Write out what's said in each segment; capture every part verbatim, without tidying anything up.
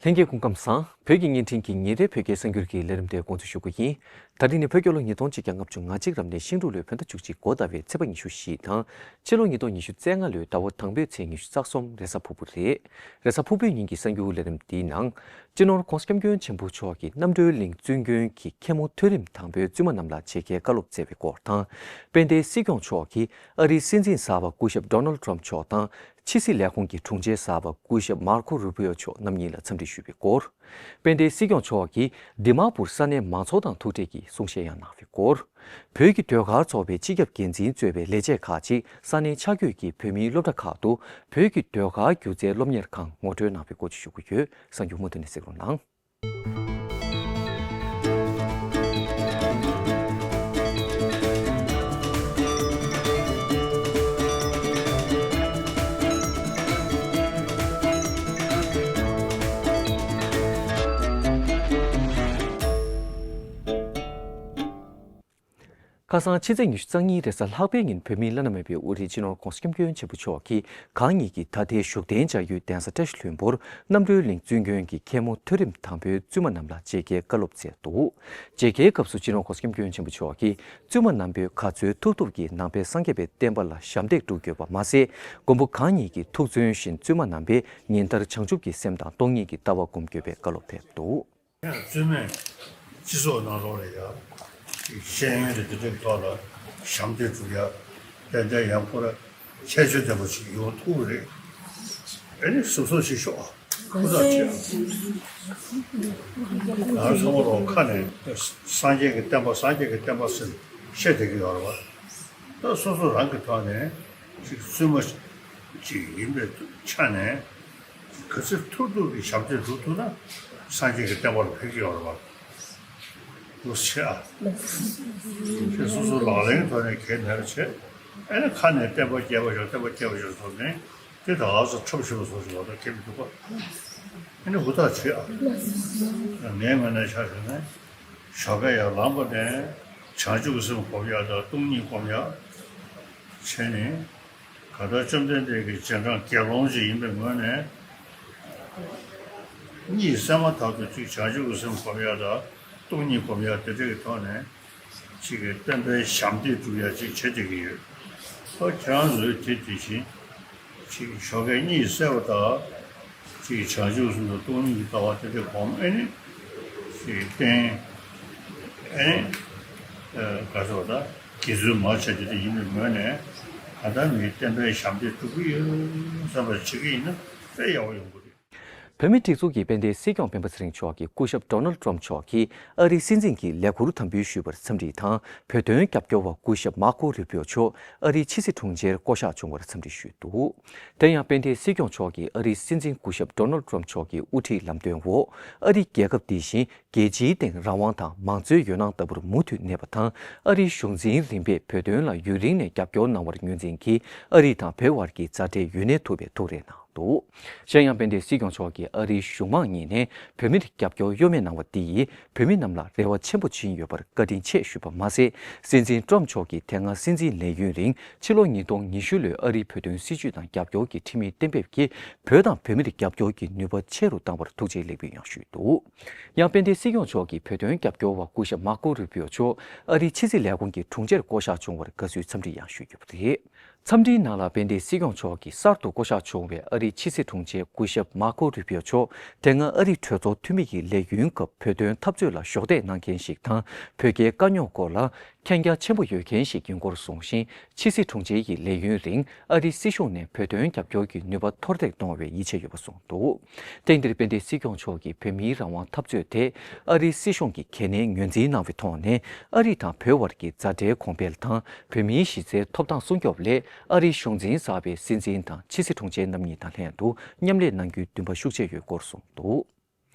ལྷན་རྒྱས་སྐུ་ཁམས་བཟང་། བོད་ཀྱི་བརྙན་འཕྲིན་གྱི་ཉིན་རེའི་བོད་སྐད་གསར་འགྱུར་གྱི་ལས་རིམ་དེ་འགོ་འཛུགས་ཞུ་གི་ཡིན། ད་རིང་ནི་བོད་རྒྱལ་ལོ་ཉིས་སྟོང་ཆིག་བརྒྱ་ལྔ་བཅུ་ང་གཅིག་རབ་གནས་ཤིང་འབྲུག་ལོའི་བོད་ཟླ་བཅུ་གཅིག་འགོ་ཟླ་བའི་ཚེས་པ་ཉི་ཤུ་བཞི་དང་། ཕྱི་ལོ་ཉིས་སྟོང་ཉི་ཤུ་རྩ་ལྔ་ལོའི་ཟླ་བ་དང་པོའི་ཚེས་ཉི་ཤུ་རྩ་གསུམ་རེས་གཟའ་ཕུར་བུ་རེད། རེས་གཟའ་ཕུར་བུའི་ཉིན་གྱི་གསར་འགྱུར་ལས་རིམ་འདིའི་ནང་། སྤྱི་ནོར་༧གོང་ས་༧སྐྱབས་མགོན་ཆེན་པོ་མཆོག་གིས་རྣམ་གྲོལ་གླིང་བཙུན་དགོན་གྱི་མཁན་མོ་མཐོ་རིམ་དང་པོའི་བཙུན་མ་རྣམས་ལ་མཇལ་ཁའི་བཀའ་སློབ་སྩལ་བའི་སྐོར་དང་། དཔལ་ལྡན་སྲིད་སྐྱོང་མཆོག་གིས་ཨ་རིའི་སྲིད་འཛིན་གསར་པ་སྐུ་ཞབས་Donald Trump་མཆོག་དང་། ཕྱི་སྲིད་ལས་ཁུངས་ཀྱི་དྲུང་ཆེ་གསར་པ་སྐུ་ཞབས་Marco Rubio་མཆོག་རྣམ་གཉིས་ལ་འཚམས་འདྲི་ཞུས་པའི་སྐོར། དཔལ་ལྡན་སྲིད་སྐྱོང་མཆོག་གིས་དི་མ་པུར་ས་གནས་མང་ཚོགས་དང་ཐུག་འཕྲད་ཀྱིས་གསུང་བཤད་ཡང་གནང་བའི་སྐོར། བོད་ཀྱི་ཟློས་གར་ཚོགས་པའི་སྤྱི་ཁྱབ་འགན་འཛིན་གཙོས་པའི་ལས་བྱེད་ཁག་ཅིག་ས་གནས་ཆ་བགོས་ཀྱིས་བོད་མིའི་སློབ་གྲྭ་ཁག་ཏུ་བོད་ཀྱི་ཟློས་གར་སྒྱུ་རྩལ་སློབ་གཉེར་ཁང་ངོ་སྤྲོད་གནང་བའི་སྐོར་བཅས་ཞུ་གི་ཡོད། གསར་འགྱུར་མུ་མཐུད་ནས་གཟིགས་རོགས་གནང་། ཁ་སང་ཕྱི་ཚེས་ཉི་ཤུ་རྩ་གཉིས་རེས་གཟའ་ལྷག་པའི་ཉིན་བོད་མིའི་བླ་ན་མེད་པའི་དབུ་ཁྲིད་སྤྱི་ནོར་༧གོང་ས་༧སྐྱབས་མགོན་ཆེན་པོ་མཆོག་གིས་གང་ཉིད་ཀྱི་ད་ལྟའི་བཞུགས་གདན་བཅའ་ཡུལ་གདན་ས་བཀྲ་ཤིས་ལྷུན་པོར་རྣམ་གྲོལ་གླིང་བཙུན་དགོན་གྱི་མཁན་མོ་མཐོ་རིམ་དང་པོའི་བཙུན་མ་རྣམས་ལ་མཇལ་ཁའི་བཀའ་སློབ་སྩལ་འདུག་མཇལ་ཁའི་སྐབས་སུ་སྤྱི་ནོར་༧གོང་ས་༧སྐྱབས་མགོན་ཆེན་པོ་མཆོག་གིས་བཙུན་མ་རྣམ་པས་ག་ཚོད་ཐུབ་ཐུབ་ཀྱིས་ནང་པའི་སངས་རྒྱས་པའི་བསྟན་པ་ལ་ཞབས་འདེགས་སྒྲུབ་དགོས་པ་མ་ཟད། མགོན་པོ་གང་ཉིད་ཀྱི་ཐུགས་བརྩོན་བཞིན་བཙུན་མ་རྣམ་པས་ཉིན་ལྟར་བྱང་ཆུབ་ཀྱི་སེམས་དང་སྟོང་ཉིད་ཀྱི་ལྟ་བ་སྒོམ་དགོས་པའི་བཀའ་སློབ་ཕེབས་འདུག་བཙུན་མས་སྤྱི་ཚོགས་ནང་ལོགས་ལ་ཡ། ཤེས་ཡོན་དང་དེ་འདྲའི་ཐོག་ལ་ཞབས་འདེགས་སྒྲུབ་ཡ། ཏན་ཏན་ཡང་ཁོ་ར་ཁྱད་ཆོས་ལྡན་པ་ཞིག་ཡོང་ཐུབ་ཀྱི་རེད། ཨ་ནི་སོ་སོ་ཞིག་ཤོག་ཁོ་ཐག་ཆོད། ང་ཚོ་ལོ་ཁ་ནས་སངས་རྒྱས་ཀྱི་བསྟན་པ་སངས་རྒྱས་ཀྱི་བསྟན་པ་ཟེར་བཤད་བསྡད་ཀྱི་ཡོད་རེད་བ། ད་སོ་སོ་རང་གི་ཐོག་ནས་ཅིག་བཙུན་མ་ཅིག་ཡིན་པའི་ཆ་ནས། ག་ཚོད་ཐུབ་ཐུབ་ཀྱི་ཞབས་འདེགས་སྒྲུབ་ཐུབ་ན་སངས་རྒྱས་ཀྱི་བསྟན་པ་ལ་ཕན་གྱི་ཡོད་རེད་བ། འདུག་སེ་བྱས་ཨ། ཁྱེད་སོ་སོ་ལག་ལེན་ཐོག་ནས་གལ་གནད་ལ་བྱས། ཨ་ནི་ཁ་ནས་བསྟན་པ་རྒྱས་པ་ཤོག་བསྟན་པ་རྒྱས་པ་ཤོག་བཟོ་ནས་དེ་ད་ག་ཚོད་འཁྲབ་ཤེས་པ་བཟོ་ཞིག་ལ་ད་ཁྱེད་མི་འདུག་ག་ཨ་ནི་ཧུར་ཐག་བྱེད་ཨ། ངའི་ངོས་ནས་ཆ་བཞག་ན་ཞོགས་ཀས་ཡར་ལངས་པ་ནས་བྱང་ཆུབ་ཀྱི་སེམས་སྒོམ་ཡག་དང་སྟོང་ཉིད་སྒོམ་ཡག་བྱས་ནས། གང་ལྟར་བཅོམ་ལྡན་འདས་ཀྱི་རྗེས་འབྲང་དགེ་སློང་ཞིག་ཡིན་པའི་ངོས་ནས། གཉིད་སད་མ་ཐག་ཏུ་གཅིག་བྱང་ཆུབ་ཀྱི་སེམས་སྒོམ་ཡག་དང་སྟོང་ཉིད་སྒོམ་ཡག་དེ་འདྲ་གི་ཐོག་ནས་གཅིག་གི་བསྟན་པའི་ཞབས་འདེགས་སྒྲུབ་ཡག་ཅིག་བྱེད་བསྡད་ཀྱི་ཡོད། ཨ་ཁྱེད་རང་ཚོས་དེ་དེ་བཞིན་གཅིག་ཞོགས་ཀས་གཉིད་སད་པ་དང་། ཅིག་བྱང་ཆུབ་སེམས་དང་སྟོང་ཉིད་ཀྱི་ལྟ་བ་དེ་འདྲ་སྒོམ་ཨེ་ནི། ཅིག་བསྟན། ཨེ་ནི། ག་ཟེར་བ་ད་དགེ་ཚུལ་མང་ཆེ་དེ་འདྲ་ཡིན་པའི་ངོས་ནས་གང་ལྟར་མིའི་བསྟན་པའི་ཞབས་འདེགས་སྒྲུབ་ཀྱི་ཡོད་བསམ་པ་བྱེད་ཀྱི་ཡིན་ན་དཔེ་ཡག་པོ་ཡོང་གི་རེད། བོད་མིའི་སྒྲིག་འཛུགས་ཀྱི་དཔལ་ལྡན་སྲིད་སྐྱོང་སྤེན་པ་ཚེ་རིང་མཆོག་གིས་སྐུ་ཞབས་Donald Trump་མཆོག་གིས་ཨ་རིའི་སྲིད་འཛིན་གྱི་ལས་འཁུར་དམ་འབུལ་ཞུས་པར་འཚམས་འདྲི་དང་བོད་དོན་རྒྱབ་སྐྱོར་བ་སྐུ་ཞབས་Marco Rubio་མཆོག་ཨ་རིའི་ཕྱི་སྲིད་དྲུང་ཆེར་བསྐོ་གཞག་བྱུང་བར་འཚམས་འདྲི་ཞུས་འདུག་དེ་ཡང་དཔལ་ལྡན་སྲིད་སྐྱོང་མཆོག་གིས་ཨ་རིའི་སྲིད་འཛིན་སྐུ་ཞབས་Donald Trump་མཆོག་གི་དབུ་ཁྲིད་ལམ་སྟོན་འོག་ཨ་རི་རྒྱལ་ཁབ་འདི་བཞིན་རྒྱལ་སྤྱིའི་སྟེང་རང་དབང་དང་མང་གཙོའི་འོད་སྣང་ལྟ་བུར་མུ་མཐུད་གནས་པ་དང་། ཨ་རིའི་གཞུང་འཛིན་རིམ་པས་བོད་དོན་ལ་ཡུན་རིང་ནས་རྒྱབ་སྐྱོར་གནང་བར་ངོས་འཛིན་གྱིས་ཨ་རི་དང་བོད་དབར་གྱི་མཛའ་འབྲེལ་ཡུན་གནས་ཐུབ་པའི་ཐུགས་རེ་གནང་འདུག་གཞན་ཡང་དཔལ་ལྡན་སྲིད་སྐྱོང་མཆོག་གིས་ཨ་རིའི་གཞུང་མང་གཉིས་ནས་བོད་མིར་རྒྱབ་སྐྱོར་གཡོ་མེད་གནང་བ་འདི་ཡིས་བོད་མི་རྣམས་ལ་རེ་བ་ཆེན་པོ་བྱིན་ཡོད་པར་བཀའ་དྲིན་ཆེ་ཞུས་པ་མ་ཟད། སྲིད་འཛིན་ཀྲོམ་མཆོག་གིས་དེ་སྔ་སྲིད་འཛིན་ལས་ཡུན་རིང་ཕྱི་ལོ་ཉིས་སྟོང་ཉི་ཤུ་ལོའི་ཨ་རིའི་བོད་དོན་སྲིད་བྱུས་དང་རྒྱབ་སྐྱོར་གྱི་ཁྲིམས་མིའི་གཏན་འབེབས་ཀྱིས་བོད་དང་བོད་མིར་རྒྱབ་སྐྱོར་གྱི་ནུས་པ་ཆེ་རུ་བཏང་བར་ཐུགས་རྗེ་ལེགས་འབུལ་ཡང་ཞུས་འདུག་ཡང་དཔལ་ལྡན་སྲིད་སྐྱོང་མཆོག་གིས་བོད་དོན་རྒྱབ་སྐྱོར་བ་སྐུ་ཞབས་མར་ཀོ་རུ་པིའོ་མཆོག་ཨ་རིའི་ཕྱི་སྲིད་ལས་ཁུངས་ཀྱི་དྲུང་ཆེར་བསྐོ་གཞག་བྱུང་བར་དགའ་བསུའི་འཚམས་འདྲི་ཡང་ཞུས་ཡོད་པ་རེད། འཚམས་འདྲིའི་ནང་ལ་དཔལ་ལྡན་སྲིད་སྐྱོང་མཆོག་གིས་གསར་དུ་བསྐོ་གཞག་བྱུང་བའི་ཨ་རིའི་ཕྱི་སྲིད་དྲུང་ཆེ་སྐུ་ཞབས་མར་ཀོ་རུ་པིའོ་མཆོག་དེ་སྔ་ཨ་རི་གྲོས་ཚོགས་འཐུས་མི་ཡི་ལས་ཡུན་སྐབས་བོད་དོན་འཐབ་རྩོད་ལ་གཞོགས་འདེགས་གནང་མཁན་ཞིག་དང་། བོད་རྒྱའི་དཀའ་རྙོག་སྐོར་ལ་མཁྱེན་རྒྱ་ཆེན་པོ་ཡོད་མཁན་ཞིག་ཡིན་སྐོར་གསུངས་ཤིང་། ཕྱི་སྲིད་དྲུང་ཆེ་ཡི་ལས་ཡུན་རིང་ཨ་རིའི་སྲིད་གཞུང་ནས་བོད་དོན་རྒྱབ་སྐྱོར་གྱི་ནུས་པ་མཐོར་འདེགས་གཏོང་བའི་ཡིད་ཆེས་ཡོད་པ་གསུངས་འདུག་ཐེངས་འདིར་དཔལ་ལྡན་སྲིད་སྐྱོང་མཆོག་གིས་བོད་མིའི་རང་དབང་འཐབ་རྩོད་དེ་ཨ་རིའི་སྲིད་གཞུང་གིས་གལ་གནད་ངོས་འཛིན་གནང་བའི་ཐོག་ནས། ཨ་རི་དང་བོད་དབར་གྱི་མཛའ་འབྲེལ་གོང་འཕེལ་དང་། བོད་མིའི་གཞི་རྩའི་ཐོབ་ཐང་སྲུང་སྐྱོབ་སླད་ཨ་རིའི་གཞུང་འཛིན་གསར་པའི་སྲིད་འཛིན་དང་ཕྱི་སྲིད་དྲུང་ཆེ་རྣམ་གཉིས་དང་ལྷན་དུ་མཉམ་ལས་གནང་རྒྱུའི་འདུན་པ་ཤུགས་ཆེ་ཡོད་སྐོར་གསུངས་འདུག་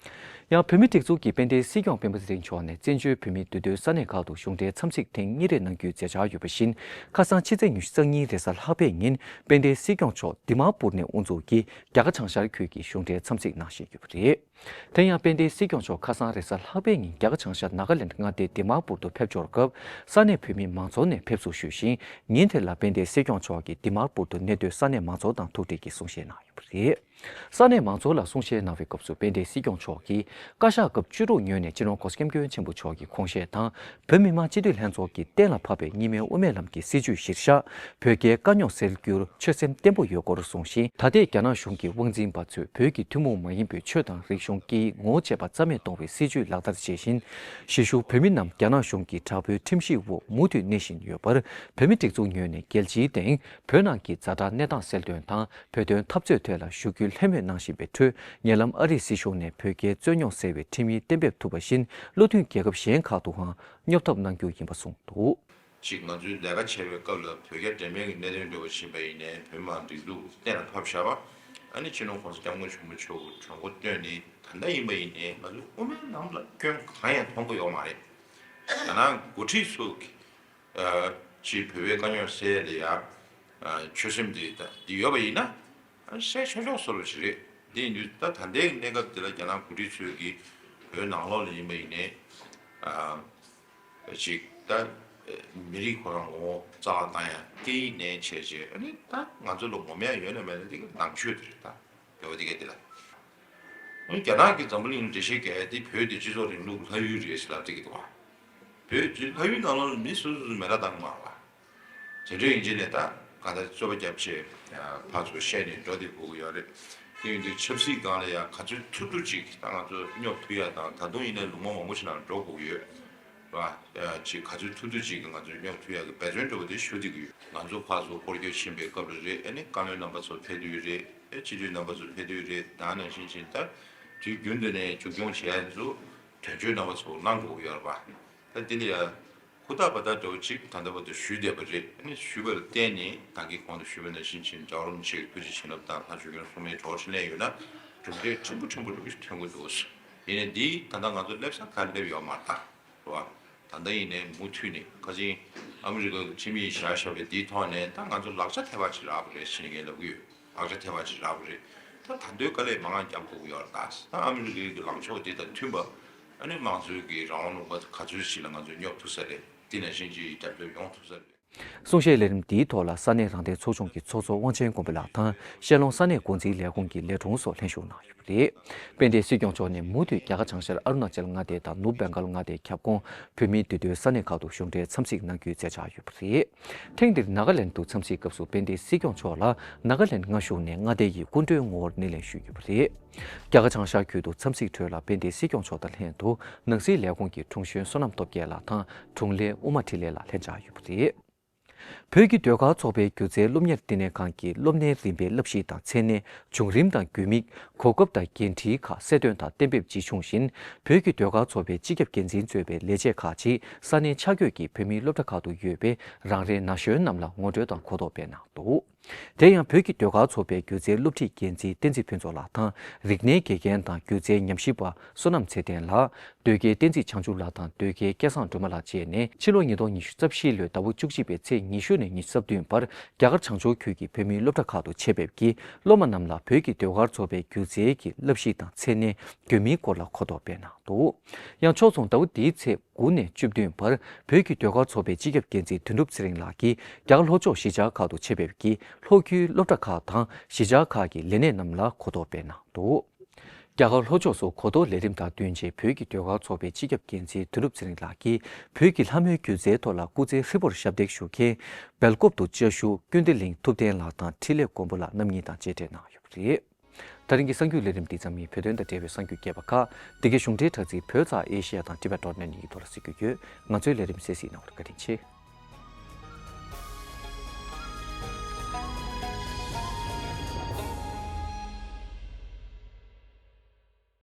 ཡང་བོད་མིའི་སྒྲིག་འཛུགས་ཀྱིས་དཔལ་ལྡན་སྲིད་སྐྱོང་སྤེན་པ་ཚེ་རིང་མཆོག་ནས་བཙན་བྱོལ་བོད་མིའི་འདུས་སྡོད་ས་གནས་ཁག་ཏུ་གཞུང་འབྲེལ་འཚམས་གཟིགས་ཐེངས་གཉིས་རེ་གནང་རྒྱུའི་མཛད་འཆར་ཡོད་པ་བཞིན། ཁ་སང་ཕྱི་ཚེས་ཉི་ཤུ་རྩ་གཉིས་རེས་གཟའ་ལྷག་པའི་ཉིན་དཔལ་ལྡན་སྲིད་སྐྱོང་མཆོག་དི་མ་པུར་ནས་དབུ་འཛུགས་ཀྱིས་རྒྱ་གར་བྱང་ཤར་ཁུལ་གྱི་གཞུང་འབྲེལ་འཚམས་གཟིགས་གནང་བཞིན་ཡོད་པ་རེད། དེ་ཡང་དཔལ་ལྡན་སྲིད་སྐྱོང་མཆོག་ཁ་སང་རེས་གཟའ་ལྷག་པའི་ཉིན་རྒྱ་གར་བྱང་ཤར་ནཱ་ག་ལེནྜ་མངའ་སྡེའི་དི་མ་པུར་དུ་ཕེབས་འབྱོར་སྐབས་ས་གནས་བོད་མི་མང་ཚོགས་ནས་ཕེབས་བསུ་ཞུས་ཤིང་། ཉིན་དེ་ལ་དཔལ་ལྡན་སྲིད་སྐྱོང་མཆོག་གིས་དི་མ་པུར་དུ་གནས་སྡོད་ས་གནས་མང་ཚོགས་དང་ཐུག་འཕྲད་ཀྱིས་གསུང་བཤད་གནང་ཡོད་པ་རེད། ས་གནས་མང་ཚོགས་ལ་གསུང་བཤད་གནང་བའི་སྐབས་སུ་དཔལ་ལྡན་སྲིད་སྐྱོང་མཆོག་གིས་བཀའ་ཤག་སྐབས་བཅུ་དྲུག་ཉོས་ནས་སྤྱི་ནོར་༧གོང་ས་༧སྐྱབས་མགོན་ཆེན་པོ་མཆོག་གི་དགོངས་བཞེད་དང་། བོད་མི་མང་སྤྱི་འཐུས་ལྷན་ཚོགས་ཀྱིས་གཏན་ལ་ཕབ་པའི་གཉིས་སྨན་དབུ་མའི་ལམ་གྱི་སྲིད་བྱུས་གཞིར་བཞག་བོད་རྒྱའི་དཀའ་རྙོག་སེལ་རྒྱུར་ཆོད་སེམས་བརྟན་པོ་ཡོད་སྐོར་གསུངས་ཤིང་། ད་ལྟའི་རྒྱ་ནག་གཞུང་གི་དབང་འཛིན་པ་ཚོས་བོད་ཀྱི་ཐུན་མོང་མ་ཡིན་པའི་ཆོས་དང་རིག་གཞུང་སྐད་ཡིག་ངོ་བོ་འབྱེད་པ་རྩ་མེད་གཏོང་བའི་སྲིད་བྱུས་ལག་བསྟར་བྱེད་བཞིན། གཞིས་བཞུགས་བོད་མི་རྣམས་རྒྱ་ནག་གཞུང་གི་དྲག་པོའི་ཁྲིམས་གཞིའི་འོག་མུ་མཐུད་གནས་བཞིན་ཡོད་པར། བོད་མི་སྒྲིག་འཛུགས་ངོས་ནས་རྒྱལ་སྤྱིའི་སྟེང་བོད་ནང་གི་ཛ་དྲག་གནས་སྟངས་གསལ་སྟོན་དང་། བོད་དོན་འཐབ་རྩོད་ཐད་ལ་ཞུ་སྐུལ་ལྷད་མེད་གནང་བཞིན་པའི་ཁྲོད། ཉེ་ལམ་ཨ་རིའི་སྲིད་གཞུང་ནས་བོད་རྒྱའི་རྩོད་རྙོག་སེལ་བའི་ཁྲིམས་ཡིག་གཏན་འབེབས་ཐུབ་པ་བཞིན། བློ་མཐུན་རྒྱལ་ཁབ་གཞན་ཁག་ཏུའང་སྙོབ་ཐབས་གནང་རྒྱུ་ཡིན་པ་གསུངས་འདུག། གཅིག་ང་ཚོའི་ལས་ཀ་བྱེད་པའི་སྐབས་ལ་བོད་རྒྱ་འབྲེལ་མོལ་གྱི་གནད་དོན་འདྲ་བོ་ཕྱིན་པ་ཡིན་ནའི་བོད་མི་མང་སྒྲིག་འཛུགས་གཏན་ལ་ཕབ་བཞག་པ། ཨ་ནི་སྤྱི་ནོར་༧གོང་ས་༧སྐྱབས་མགོན་ཆེན་པོ་མཆོག་གི་གྲོས་འགོ་བཏོན་ནས་ད་ལྟ་ཡིན་པ་ཡིན་ནའི་ང་ཚོའི་དབུ་མའི་ལམ་ལ་སྐྱོན་གང་ཡང་མཐོང་གི་ཡོད་མ་རེད། ཡང་ན་འགོ་ཁྲིད་ཚོ་གི་ཨ་ཅིག་བོད་པའི་དཀའ་རྙོག་སེལ་ཡ་ལ་ཡ་ཨ་ཆོད་སེམས་དེ་ད་འདི་ཡོད་པ་ཡིན་ན། ཨ་སེལ་ཆོག་ཆོག་བཟོ་འདྲ་ཞིག་རེད། འདི་ཡིན་དུས་ད་ད་ལྟའི་གནས་སྐབས་འདི་ལ་རྒྱ་ནག་འགོ་ཁྲིད་ཚོས་ཀྱིས་བོད་ནང་ལོགས་ལ་ཡིན་པ་ཡིན་ནའི་ཨ་ཅིག་ད་མི་རིགས་ཁོ་རང་ངོ་བོ་རྩ་བ་བཏང་ཡ་སྐད་ཡིག་ནས་བྱས་བྱས། ཨ་ནི་ད་ང་ཚོ་ལ་ངོམ་ཡ་ཡོད་ན་མེད་ན་འདི་གི་ནང་ཆོས་དེ་རེད། ད་འདོད་པ་འདི་ག་འདི་ལ། ཨ་ནི་རྒྱ་ནག་གིས་འཛམ་བུ་གླིང་ལ་འགྲེལ་བཤད་རྒྱག་ཡ་འདི་བོད་འདི་སྤྱི་ཚོགས་རིང་ལུགས་ལྷ་ཡུལ་རེད་ཟེར་ལབ་བསྡད་ཀྱི་འདུག་བ། བོད་ཀྱི་ལྷ་ཡུལ་ནང་ལོགས་ལ་མི་སོ་སོ་སོ་མེ་ར་བཏང་གི་མ་རེད་བ། དེ་འདྲ་ཡིན་ཕྱིན་ནས་ད་གང་ལྟར་རྩོད་པ་བརྒྱབ་བྱས་ཕར་ཚུར་བཤད་ནས་འགྲོ་བསྡད་དགོས་ཀྱི་ཡོད་རེད། དེ་ཡིན་དུས་ཆབ་སྲིད་སྒང་ལ་ཡང་ག་ཚོད་ཐུབ་ཐུབ་ཅིག་ད་ང་ཚོ་སྙོབ་ཐུབ་ཡ་དང་། ད་དུང་ཡིན་ནའི་ལུང་པ་མང་པོ་ཞིག་ནང་འགྲོ་དགོས་ཀྱི་ཡོད་རེད་བ། ཅིག་ག་ཚོད་ཐུབ་ཐུབ་ཅིག་གིས་ང་ཚོ་སྙོབ་ཐུབ་ཡ་གི་འབད་བརྩོན་འདྲ་པོ་དེ་ཞུ་བསྡད་ཀྱི་ཡོད། ང་ཚོ་ཕར་ཚུར་སྐོར་སྐྱོད་ཕྱིན་པའི་སྐབས་ལ་རེད། ཨ་ནི་བཀའ་བློན་རྣམ་པ་ཚོ་ཕེབས་དུས་རེད། ཨེ་སྤྱི་འཐུས་རྣམ་པ་ཚོ་ཕེབས་དུས་རེད། ད་ནང་བཞིན་བྱས་ད་དུས་རྒྱུན་དུ་ནས་མཇུག་སྐྱོང་བྱེད་ཡ་ཚོ་དོན་གཅོད་རྣམ་པ་ཚོ་གནང་དགོས་ཀྱི་ཡོད་རེད་པ། ད་འདི་ལ་ཡ་ཧུར་ཐག་བ་ཐག་འདྲ་བོ་ཅིག་ད་ལྟ་བར་དུ་ཞུས་བསྡད་པ་རེད། ཨ་ནི་ཞུས་པ་ལ་བརྟེན་ནས་ད་གིན་གོང་དུ་ཞུས་པ་ནང་བཞིན་བྱས་རྒྱལ་བ་རིན་པོ་ཆེ་གི་ཐུགས་རྗེ་བྱིན་རླབས་དང་ལྷ་ཆོས་རྒྱལ་སྲུང་མའི་གྲོགས་ཤིག་གནས་ཡོད་ན་གྲུབ་འབྲས་ཕྲན་བུ་ཕྲན་བུ་འགྲོ་གི་ཐོན་གི་འདུག། ཡིན་ནའི་འདི་ད་ལྟ་ང་ཚོ་སླེབས་ས་ག་སླེབས་ཡོད་མ་རེད་ད། རེད་བ། ད་ལྟ་ཡིན་ནའི་མུ་མཐུད་ནས་ཁ་ཅིག་ཨ་མི་རི་ཀ་གི་ཁྲིམས་ཡིག་བཞག་བཞག་པའི་འདིའི་ཐོག་ནས་ད་ང་ཚོ་ལག་ཆ་ཐེབས་པ་ཅིག་རག་པ་རེད་ཟེར་ནས་ངས་ལབ་ཀྱི་ཡོད། ལག་ཆ་ཐེབས་པ་ཅིག་རག་པ་རེད། ད་ད་དུང་དཀའ་ལས་མང་བ་རྒྱབ་དགོས་ཀྱི་ཡོད་རེད་ད། ད་ཨ་མི་རི་ཀའི་གི་ལངས་ཕྱོགས་འདི་དང་མཐུན་པ། ཨ་ནི་དམངས་གཙོའི་གི་རང་དབང་ལུང་པ་ག་ཚོད་ཞིག་ལ་ང་ཚོས་སྙོབ་ཐུབ་ས་རེད། འདི་ནང་བཞིན་གྱི་རྒྱབ་སྐྱོར་ཡོང་ཐུབ་ས་རེད། གསུང་བཤད་ལས་རིམ་འདིའི་ཐོག་ལ་ས་གནས་རང་བདེན་ཚོགས་ཆུང་གི་ཚོགས་གཙོ་དབང་ཆེན་དགོན་པ་ལགས་དང་། ཤར་ལུང་ས་གནས་འགོ་འཛིན་ལས་ཁུངས་ཀྱི་ལས་དྲུང་སོགས་ལྷན་ཞུགས་གནང་ཡོད་པ་རེད། དཔལ་ལྡན་སྲིད་སྐྱོང་མཆོག་ནས་མུ་མཐུད་རྒྱ་གར་བྱང་ཤར་ཨ་རུ་ན་ཅལ་མངའ་སྡེ་དང་ནུབ་བེང་གལ་མངའ་སྡེའི་ཁྱབ་ཁོངས་བོད་མིའི་འདུས་སྡོད་ས་གནས་ཁག་ཏུ་གཞུང་འབྲེལ་འཚམས་གཟིགས་གནང་རྒྱུའི་མཛད་འཆར་ཡོད་པ་རེད། ཐེངས་འདིར་ནཱ་ག་ལེན་དུ་འཚམས་གཟིགས་སྐབས་སུ་དཔལ་ལྡན་སྲིད་སྐྱོང་མཆོག་ལ་ནཱ་ག་ལེན་མངའ་གཞུང་ནས་མངའ་སྡེ་ཡི་སྐུ་མགྲོན་ངོ་བོར་སྣེ་ལེན་ཞུས་ཡོད་པ་རེད། རྒྱ་གར་བྱང་ཤར་ཁུལ་དུ་འཚམས་གཟིགས་ཁྲོད་ལ་དཔལ་ལྡན་སྲིད་སྐྱོང་མཆོག་དང་ལྷན་དུ་ནང་སྲིད་ལས་ཁུངས་ཀྱི་དྲུང་གཞོན་བསོད་ནམས་སྟོབས་རྒྱལ་ལགས་དང་དྲུང་ལས་དབུ་མ་འཕྲིན་ལས་ལགས་ལྷན་བཅར་ཡོད་པ་རེད། བོད་ཀྱི་ཟློས་གར་ཚོགས་པའི་སྒྱུ་རྩལ་སློབ་གཉེར་བསྟི་གནས་ཁང་གི་སློབ་གཉེར་རིམ་པའི་བསླབ་གཞི་དང་མཚན་གནས། བྱུང་རིམ་དང་དགོས་དམིགས། གོ་སྐབས་དང་འགན་འཁྲིའི་ཁག་གསལ་སྟོན་དང་གཏན་འབེབས་ཇི་བྱུང་བཞིན། བོད་ཀྱི་ཟློས་གར་ཚོགས་པའི་སྤྱི་ཁྱབ་འགན་འཛིན་གཙོས་པའི་ལས་བྱེད་ཁག་ཅིག་ས་གནས་ཆ་བགོས་ཀྱིས་བོད་མིའི་སློབ་གྲྭ་ཁག་ཏུ་ཡོད་པའི་རང་རེའི་ན་གཞོན་རྣམས་ལ་ངོ་སྤྲོད་དང་གོ་རྟོགས་སྤེལ་གནང་འདུག། དེ་ཡང་བོད་ཀྱི་ཟློས་གར་ཚོགས་པའི་སྒྱུ་རྩལ་སློབ་ཁྲིད་འགན་འཛིན་བསྟན་འཛིན་ཕུན་ཚོགས་ལགས་དང་། རིག་གནས་དགེ་རྒན་དང་སྒྱུ་རྩལ་ཉམས་ཞིབ་པ་བསོད་ནམས་ཚེ་བརྟན་ལགས། ཟློས་དགེ་བསྟན་འཛིན་བྱང་ཆུབ་ལགས་དང་ཟློས་དགེ་སྐལ་བཟང་སྒྲོལ་མ་ལགས་བཅས་ནས། ཕྱི་ལོ་ཉིས་སྟོང་ཉི་ཤུ་རྩ་བཞི་ལོའི་ཟླ་བ་བཅུ་གཅིག་པའི་ཚེས་ཉི་ཤུ་ནས་ཉི་ཤུ་རྩ་བདུན་བར་རྒྱ་གར་བྱང་ཕྱོགས་ཁུལ་གྱི་བོད་མིའི་སློབ་གྲྭ་ཁག་ཏུ་ཆེད་ཕེབས་ཀྱིས། སློབ་མ་རྣམས་ལ་བོད་ཀྱི་ཟློས་གར་ཚོགས་པའི་སྒྱུ་རྩལ་གྱི་བསླབ་གཞི་དང་མཚན་གནས། དགོས་དམིགས་སྐོར་ལ་གོ་རྟོགས་སྤེལ་གནང་འདུག། ཡང་ཕྱོགས་མཚུངས་ཟླ་བ་འདིའི་ཚེས་དགུ་ནས་བཅུ་བདུན་བར་བོད་ཀྱི་ཟློས་གར་ཚོགས་པའི་སྤྱི་ཁྱབ་འགན་འཛིན་དོན་གྲུབ་ཚེ་རིང་ལགས་ཀྱིས་རྒྱ་གར་ལྷོ་ཕྱོགས་གཞིས་ཆགས་ཁག་ཏུ་ཆེད་ཕེབས་ཀྱིས་ལྷོ་ཁུལ་སློབ་གྲྭ་ཁག་དང་གཞིས་ཆགས་ཁག་གི་ལས་སྣེ་རྣམས་ལ་གོ་རྟོགས་སྤེལ་གནང་འདུག། རྒྱ་གར་ལྷོ་ཕྱོགས་སུ་གོ་རྟོགས་ལས་རིམ་དང་བསྟུན་ཆེད་བོད་ཀྱི་ཟློས་གར་ཚོགས་པའི་སྤྱི་ཁྱབ་འགན་འཛིན་དོན་གྲུབ་ཚེ་རིང་ལགས་ཀྱིས་བོད་ཀྱི་ལྷ་མོའི་སྒྱུ་རྩལ་ཐོག་ལ་སྐུ་ཚེ་ཧྲིལ་པོར་ཞབས་འདེགས་ཞུ་མཁན་སྦེལ་ཀོབ་ཏུ་བཅའ་བཞུགས་ཀུན་བདེ་གླིང་ཐུབ་བསྟན་ལགས་དང་འཕྲིན་ལས་མགོན་པོ་ལགས་རྣམ་གཉིས་དང་མཇལ་འཕྲད་གནང་ཡོད་པ་རེད། ད་རིང་གི་གསར་འགྱུར་ལས་རིམ་འདི་ཙམ་ཡིན། བོད་དོན་དང་འབྲེལ་བའི་གསར་འགྱུར་རྒྱས་པ་ཁག་འདི་གའི་གཞུང་འབྲེལ་དྲ་ཚིགས་བོད་ཙ་ཨེ་ཤེ་ཡ་དང་ཊི་བེ་ཊི་ཌོ་ཊི་ནེ་ཊི་གཉིས་ཀྱི་ཐོག་ལ་གཟིགས་རྒྱུ་ཡོད། ང་ཚོའི་ལས་རིམ་གསན་གཟིགས་གནང་བར་བཀའ་དྲིན་ཆེ།